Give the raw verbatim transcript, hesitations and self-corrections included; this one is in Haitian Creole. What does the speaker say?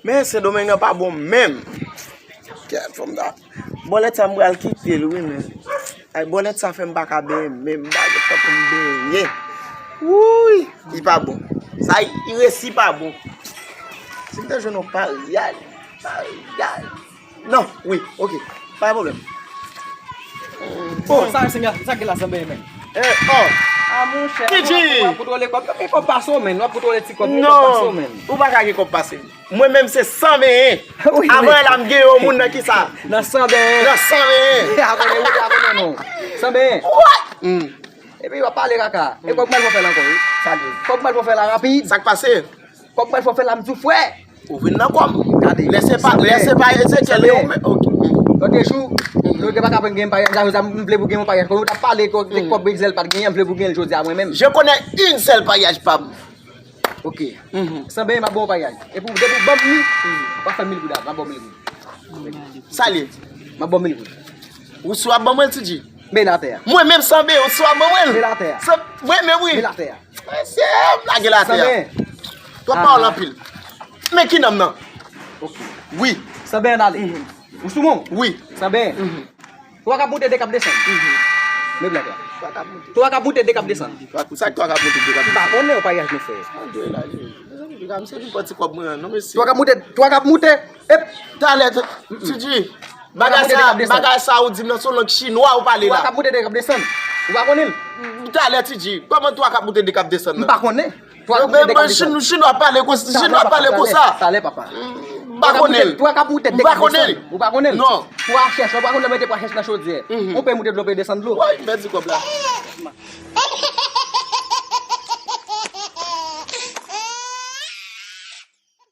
Men Sendomeng nan pa bon menm. Kèt fanm ta. Bòlèt sa m pral kite l wi men. Ay bòlèt sa fè m pa ka benyen menm. M pa gen tan pou m benyen. Wouy, li pa bon. Sa li resi pa bon. Si m te jwenn yon paryaj, paryaj. Non, wi, ok. Pa gen pwoblèm. Oh, sa se sa gen la sanble men. Eh, oh. Ah monchè, Titi! W ap kontwole kòb, men kòb pase w men, w ap kontwole ti kòb, men kòb pase w Non, men. Ou pa ka gen kòb pase m. Mwen menm se san benyen. Wi, Avan la m gen yon moun nan ki sa? Nan san benyen. Nan san benyen. Abone, wi, abone non. San benyen. What? Hmm. Epi w ap pale kaka. E kòb mal fò fè la ankò wi. Salye. Kòb mal fò fè la rapid. Sa k pase? Kòb mal fò fè la m di w frè. Ou vin nan kòm. Gade. Lè se pa, lè se pa Ezekyèl e ou men. Ok. Lòt jou, nou te pa ka gen paryaj la, m vle pou gen yon paryaj. Kòm ou t ap pale kòb, kòb Brizèl pa t genyen, m vle pou gen l jodi a mwen menm. Je connais une seule paryaj pa m. Ok. San benyen m ap bon paryaj. E pou depi w ban m li, w ap fè mil goud a, m ap ban w mil goud. Salye. M ap ban w mil goud. Ou sou ap ban mwen l, Titi? Men l atè a. Mwen menm san benyen, ou sou ap ban mwen l? Men l atè a. San, mwen menm wi. Men l atè a. Mesye, lage l atè San a. benyen. Twòp pawòl anpil. Men ki nonm nan? Ok. Wi. San benyen ale. Ou sou mwen? Wi. San benyen. Twa k ap moute, de k ap desann. Men blan la. Twa k ap moute, de k ap desann. Sa k twa k ap moute, de k ap M pa konnen yon paryaj nou fè. Mezanmi, piga, misye vin pran ti kòb mwen an, non, mesye. Twa k ap moute, twa k ap moute. Ep, Talè, Titi. Bagay Twa k ap moute, de k ap sa, desann. Bagay sa ou di m nan se yon lang chinwa ou pale twa la. K ap moute, de k ap desann. Ou pa konnen l? Talè, Titi. Kòman twa k ap moute, de k ap desann M nan? pa konnen. Twa k ap moute, de k ap desann. Chinwa pale konsa. Chinwa pale konsa. Talè, papa. M pa konnen l. Twa k ap moute, de k ap desann. M pa konnen l. Ou pa konnen l? Non. Pwa chèch, ou pa konnen mete pwa chèch nan chodyè. Ou pe moute dlo, pe desann dlo. Woy, pèdi kòb la.